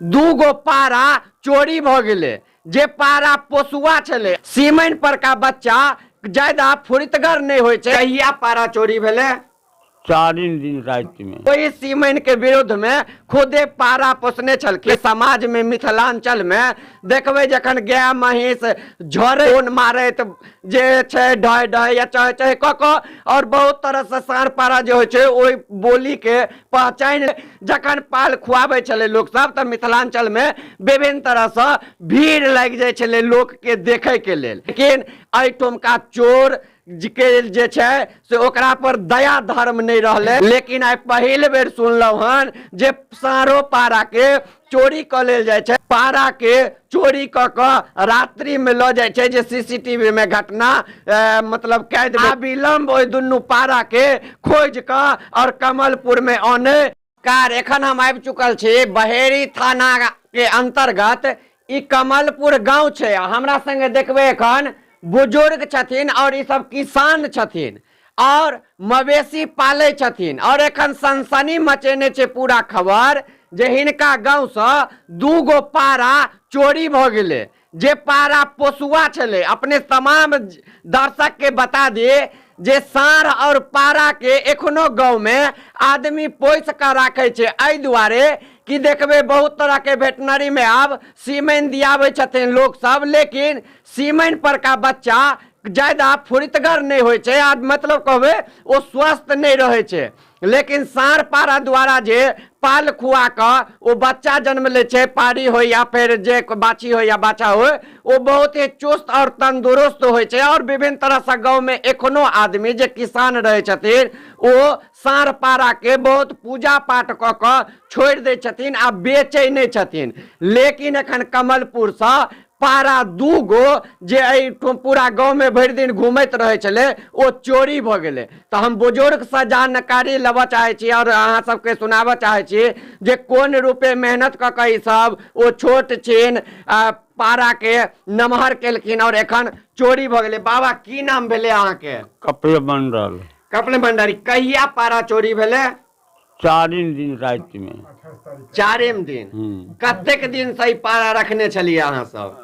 दू गो पारा चोरी भऽ गेलै जे पारा पोसुआ छलै। सीमन परका बच्चा ज्यादा फुर्तगर नहि होइ छै। कहिया पारा चोरी भेलै? चारिम दिन रातिमे। ओहि सीमन के विरुद्ध में खुदे पारा पोसने छलखिन। समाज में मिथिलांचल में देखबै जखन गाय महींस झरे ओन मारैत जे छै ढह ढह या चह चह कऽ कऽ और बहुत तरह से साँढ़ पारा जे होइ छै ओहि बोली के पहचान जखन पाल खुआबै छलै लोक सब तऽ मिथिलांचल में विभिन्न तरह से भीड़ लागि जाइ छलै लोक के देखै के लेल। लेकिन एहिठुमका चोर के जे छै से ओकरा पर दया धर्म नहि रहलै। लेकिन आइ पहिल बेर सुनलहुँ हन जे साँढ़ो पारा के चोरी कऽ लेल जाइ छै, पारा के चोरी कऽ कऽ रात्रि में लऽ जाइ छै, जे सीसीटीवी में घटना मतलब कैद। अविलंब ओहि दुनू पारा के खोजि कऽ और कमलपुर में आने। कार एखन हम आबि चुकल छी बहेड़ी थाना के अंतर्गत ई कमलपुर गांव छै। हमरा संगे देखबै एखन बुजुर्ग छथिन और ई सब किसान छथिन और मवेशी पालै छथिन और एखन सनसनी मचेने छै पूरा खबर जे हिनका गांवसँ दू गो पारा चोरी भऽ गेलै, जे पारा पोसुआ छलै। अपने तमाम दर्शक के बता दी जे साँढ़ और पारा के एखनो गांव में आदमी पोसि कऽ राखै छै, एहि दुआरे कि देखबै बहुत तरह के वेटनरी में आब सीमेन दियाबै छथिन लोक सब, लेकिन सीमेन परका बच्चा ज्यादा फुर्तगर नहि होइ छै आ मतलब कहबै ओ स्वस्थ नहि रहै छै। लेकिन साँढ़ पारा द्वारा जे पाल खुआ कऽ ओ बच्चा जन्म लै छै, पारी होइ या फेर जे बाछी होइ या बाछा होइ, ओ बहुत ही चुस्त और तंदुरुस्त होइ छै। और विभिन्न तरहसँ गाँवमे एखनो आदमी जे किसान रहै छथिन ओ साँढ़ पाराके बहुत पूजा पाठ कऽ कऽ छोड़ि दै छथिन आ बेचै नहि छथिन। लेकिन एखन कमलपुरसँ पारा दू गो जे एहिठाम पूरा गाँवमे भरि दिन घूमैत रहै छलै ओ चोरी भऽ गेलै। तऽ हम बुजुर्गसँ जानकारी लेबऽ चाहै छी आओर अहाँ सबके सुनाबऽ चाहै छी जे कोन रूपे मेहनत कऽ कऽ ईसब ओ छोट छिन पाराके नमहर केलखिन आओर एखन चोरी भऽ गेलै। बाबा, की नाम भेलै अहाँके? कपिल मंडल। कपिल मंडल, कहिया पारा चोरी भेलै? चारिम दिन रातिमे। चारिम दिन? कतेक दिन से ई पारा रखने छलियै अहाँ सब?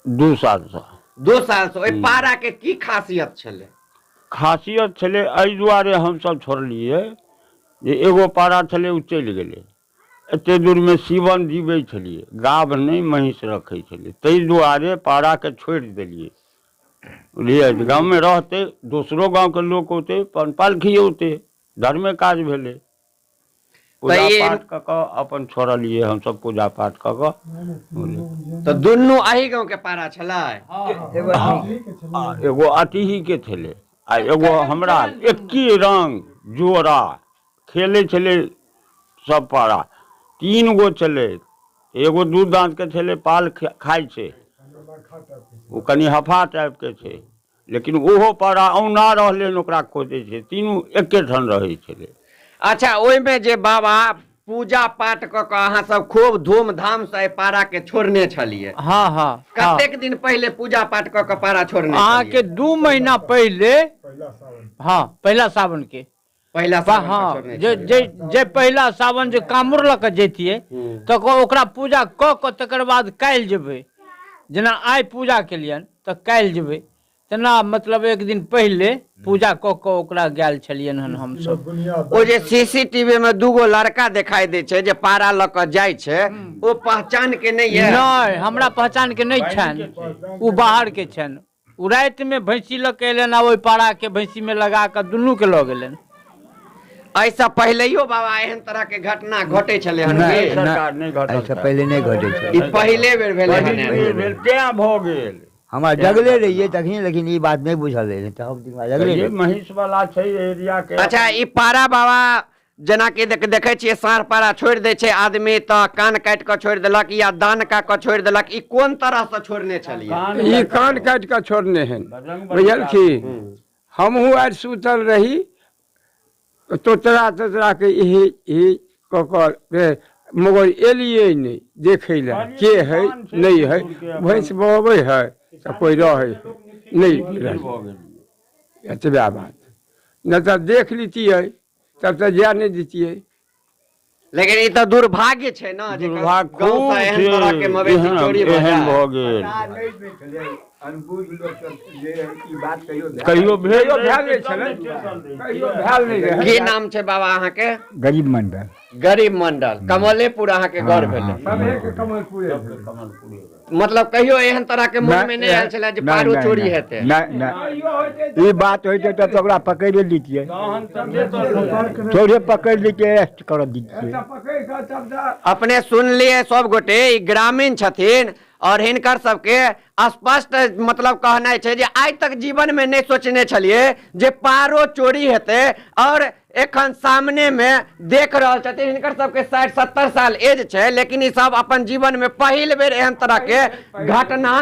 2 सालसँ। 2 सालसँ। ओहि पारा के की खासियत छलै? खासियत छलै एहि दुआरे हमसब छोड़लियै जे एगो पारा छलै ओ चलि गेलै। एते दूरमे सीवन जीबै छलियै, गाभ नहि महींस रखै छलियै, ताहि दुआरे पाराके छोड़ि देलियै। बुझलियै, गाँवमे रहतै, दोसरो गाँवके लोक औतै, अपन पालखी औतै, धर्मे काज भेलै। पूजा पाठ कऽ कऽ अपन छोड़लियै हमसब, पूजा पाठ कऽ कऽ। तऽ दुनू एही गाँवके पारा छलै? एगो अतिहीके छलै आ एगो हमरा, एके रङ्ग जोड़ा खेलै छलै सब पारा। 3 गो छलै, एगो 2 दाँतके छलै, पाल खाइ छै, ओ कनि हफा टाइपके छै, लेकिन ओहो पारा औना रहलै हन, ओकरा खोजै छै। तीनू एके ठाम रहै छलै। अच्छा, ओहिमे जे बाबा पूजा पाठ कऽ कऽ अहाँ सब खूब धूमधाम से एहि पारा के छोड़ने छलियै? हाँ हाँ। कतेक दिन पहिले पूजा पाठ कऽ कऽ पारा छोड़ने? अहाँके 2 महीना पहिले। हाँ, पहिला सावन के। पहिला सावन के हाँ, छोड़ने जे छलियै। जे जे पहिला सावन जे कामुर लऽ कऽ जैतियै तऽ ओकरा पूजा कऽ कऽ तकर बाद काल्हि जेबै। जेना आइ पूजा केलियनि तऽ काल्हि जेबै, तेना मतलब एक दिन पहिले पूजा कऽ कऽ ओकरा गेल छलियनि हन हमसभ। ओ जे सीसीटीवी में 2 गो लड़का देखाई दै छै जे पारा लऽ कऽ जाइ छै, ओ पहचान के नहि यऽ? नहि, हमरा पहचान के नहि छनि, ओ बाहर के छनि। ओ रातिमे भैंसी लऽ कऽ एलनि आ ओहि पाराके भैंसीमे लगा कऽ दुनूके लऽ गेलनि। एहिसँ पहिलैयो बाबा एहन तरह के घटना घटै छलै हन नहि, की? सरकार नहि घटल एहिसँ पहिले नहि घटै छलै। ई पहिले बेर भेलै हन पहिल एहन। बेर भेल तें भऽ गेल। हमरा जगले रहियै तखनी, लेकिन ई बात नहि बुझल रहै तऽ हम दिनवा जगले ये रहियै। महीष वाला छै एरिया के। अच्छा, ई पारा बाबा जेनाकि देखै छियै साँढ़ पारा छोड़ि दै छै आदमी तऽ कान काटि कऽ छोड़ि देलक या दान कए कऽ छोड़ि देलक, ई कोन तरहसँ छोड़ने छलियै? ई कान काटि कऽ छोड़ने हन, बुझलखिन। हमहूँ आइ सुतल रही, तोतरा तोतरा के इहे इहे कऽ कऽ, मगर एलियै नहि देखै लए के है नहि है। भैंस बहबै है तऽ कोइ रहै है नहि रहै, एतबे बात। नहि तऽ देख लितियै तब तऽ जाय नहि दितियै। लेकिन ई तऽ दुर्भाग्य छै ने जे दुर्भाग्य गाँव खूब सँ एहन छै तरह के मवेशी एहन चोरी भऽ एहन जाय। भऽ गेल। अनबुझ लोक सब जे ई बात कहियो कहियो भेल कहियो भेल नहि छलै, कहियो भेल नहि रहै। की नाम छै बाबा अहाँके? गरीब मंडल। गरीब मंडल, कमलेपुर अहाँके घर भेलै। सबहे कमलपुरे भेलै। मतलब कहियो एहन तरह के मन में नहि आयल छलै जे पारो चोरी हेतै? नहि नहि, ई बात होइतै तब तऽ ओकरा पकड़ि लितियै, थोड़े पकड़ि लितियै, अरेस्ट कर दितियै। तऽ पकड़ि कऽ तब तऽ अपने सुनलियै सब गोटे, ई ग्रामीण छथिन और हिनकर सबके स्पष्ट मतलब कहनाइ छै जे आइ तक जीवन में नहि सोचने छलियै जे पारो चोरी हेतै, और एखन सामने में देख रहल छथिन। हिनकर सबके 60-70 साल एज छै, लेकिन ई सब अपन जीवन में पहिल बेर एहन तरह के घटना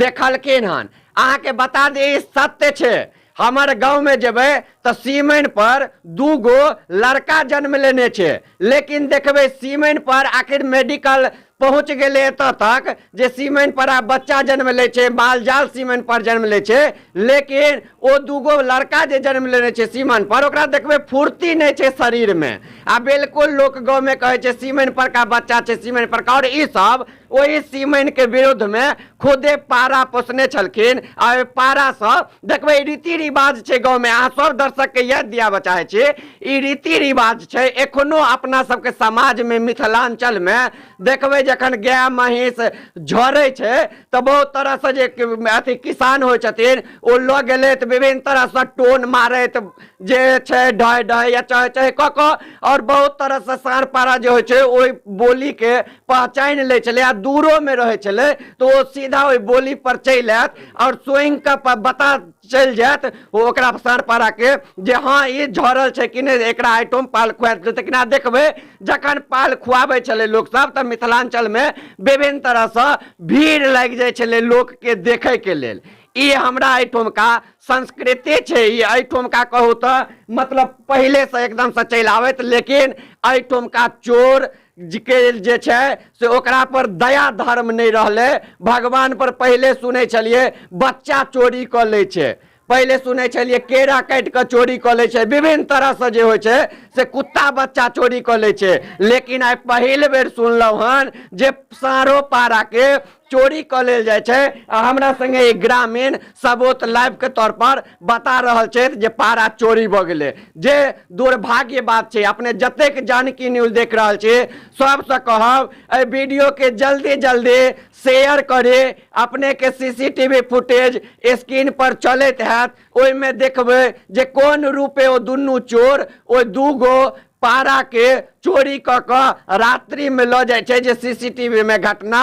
देखलखिन हन। अहाँके बता दी, ई सत्य छै। हमर गाँव में जेबै तऽ सीमेन पर 2 गो लड़का जन्म लेने छै, लेकिन देखबै सीमेन पर आखिर मेडिकल पहुँच गेलै एतऽ तक जे सीमेन पर आब बच्चा जन्म लै छै, माल जाल सीमेन पर जन्म लै छै, लेकिन ओ 2 गो लड़का जे जन्म लेने छै सीमेन पर, ओकरा देखबै फुर्ती नहि छै शरीर में, आ बिल्कुल लोक गाँव में कहै छै सीमेन पर का बच्चा छै, सीमेन पर का। और ई सब ओहि सीमेन के विरुद्ध में खुदे पारा पोसने छलखिन, आ ओहि पारा सँ देखबै रीति रिवाज छै गाँव में। अहाँ सब दर्शक के याद दियाबऽ चाहै छी, ई रीति रिवाज छै एखनो अपना सबके समाज में, मिथिलांचल में देखबै जखन गाय महींस झरै छै तऽ बहुत तरह सँ जे अथी किसान होइ छथिन ओ लऽ गेलै तऽ विभिन्न तरह सँ टोन मारैत जे छै ढह ढह या चह चह कऽ कऽ, और बहुत तरह सँ साँढ़ पारा जे होइ छै ओहि बोली के पहचानि लै छलै, आ दूरोमे रहै छलै तऽ ओ सीधा ओहि बोली पर चलि आयत और सुनि कऽ बता चलि जायत ओ ओकरा साँढ़ पारा के जे हँ ई झरल छै कि नहि, एकरा आइटम पाल खुआ देतै। लेकिन आब देखबै जखन पाल खुआबै छलै लोकसब तऽ मिथिलाञ्चलमे विभिन्न तरहसँ भीड़ लागि जाइ छलै लोकके देखैके लेल। ई हमरा एहिठुमका संस्कृति छै, ई एहिठुमका कहू तऽ मतलब पहिलेसँ एकदमसँ चलि आबैत, लेकिन एहिठुमका चोर के जे छै से ओकरा पर दया धर्म नहि रहलै। भगवान पर पहिले सुनै छलियै बच्चा चोरी कऽ लै छै, पहिले सुनै छलियै केरा काटि कऽ चोरी कऽ लै छै, विभिन्न तरहसँ जे होइ छै से कुत्ता बच्चा चोरी कऽ लै छै, लेकिन आइ पहिल बेर सुनलहुँ हन जे साँढ़ो पाराके चोरी कऽ लेल जाइ छै। आ हमरा संगे एक ग्रामीण सबूत लाइव के तौर पर बता रहल छथि जे पारा चोरी भऽ गेलै, जे दुर्भाग्य बात छै। अपने जतेक जानकी न्यूज देख रहल छी सबसँ कहब एहि वीडियो के जल्दी जल्दी शेयर करी। अपने के सीसीटीवी फुटेज स्क्रीन पर चलैत हैत, ओहिमे देखबै जे कोन रूपे ओ दुनू चोर ओहि 2 गो पारा के चोरी कऽ कऽ रात्रि में लऽ जाइ छै, जे सीसीटीवी में घटना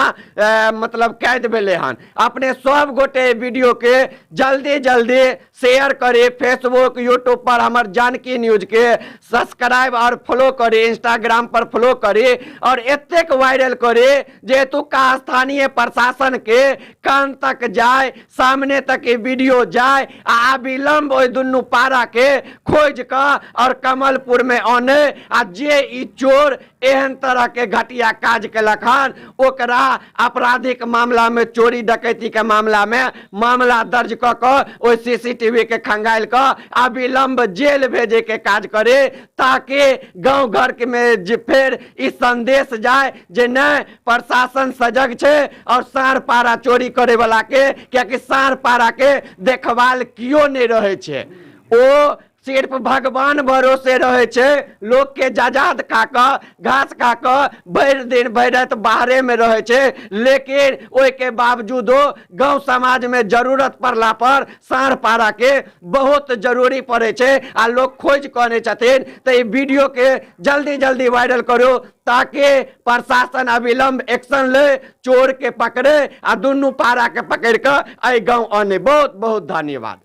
मतलब कैद भेलै हन। अपने सब गोटे एहि वीडियो के जल्दी जल्दी शेयर करी, फेसबुक यूट्यूब पर हमर जानकी न्यूज के सब्सक्राइब और फॉलो करी, इंस्टाग्राम पर फॉलो करी और एतेक वायरल करी जे एतुका स्थानीय प्रशासन के कान तक जाय, सामने तक ई वीडियो जाय आ अविलंब ओहि दुनू पारा के खोजि कऽ और कमलपुर में आने, आ जे ई चोर एहन तरह के घटिया काज केलक हन ओकरा आपराधिक मामला में, चोरी डकैती के मामला में मामला दर्ज कऽ कऽ ओहि सीसीटीवी के खंगालि कऽ अविलंब जेल भेजे के काज करे, ताकि गांव घर के में जे फेर ई संदेश जाय जे नहि प्रशासन सजग छै और साँढ़ पारा चोरी करे वाला के, कियाकि साँढ़ पारा के देखभाल कियो नहि रहै छै, ओ सिर्फ भगवान भरोसे रहै छै। लोक के जाजाद खा कऽ घास खा कऽ भरि दिन भरि राति बाहरे में रहै छै, लेकिन ओहिके बावजूदो गांव समाज में जरूरत पड़ला पर साँढ़ पारा के बहुत जरूरी पड़ै छै आ लोक खोजि कऽ अनै छथिन। तऽ ई वीडियो के जल्दी जल्दी वायरल करू ताकि प्रशासन अविलंब एक्शन ले, चोर के पकड़े आ दुनू पारा के पकड़ कऽ एहि गांव आने। बहुत बहुत धन्यवाद।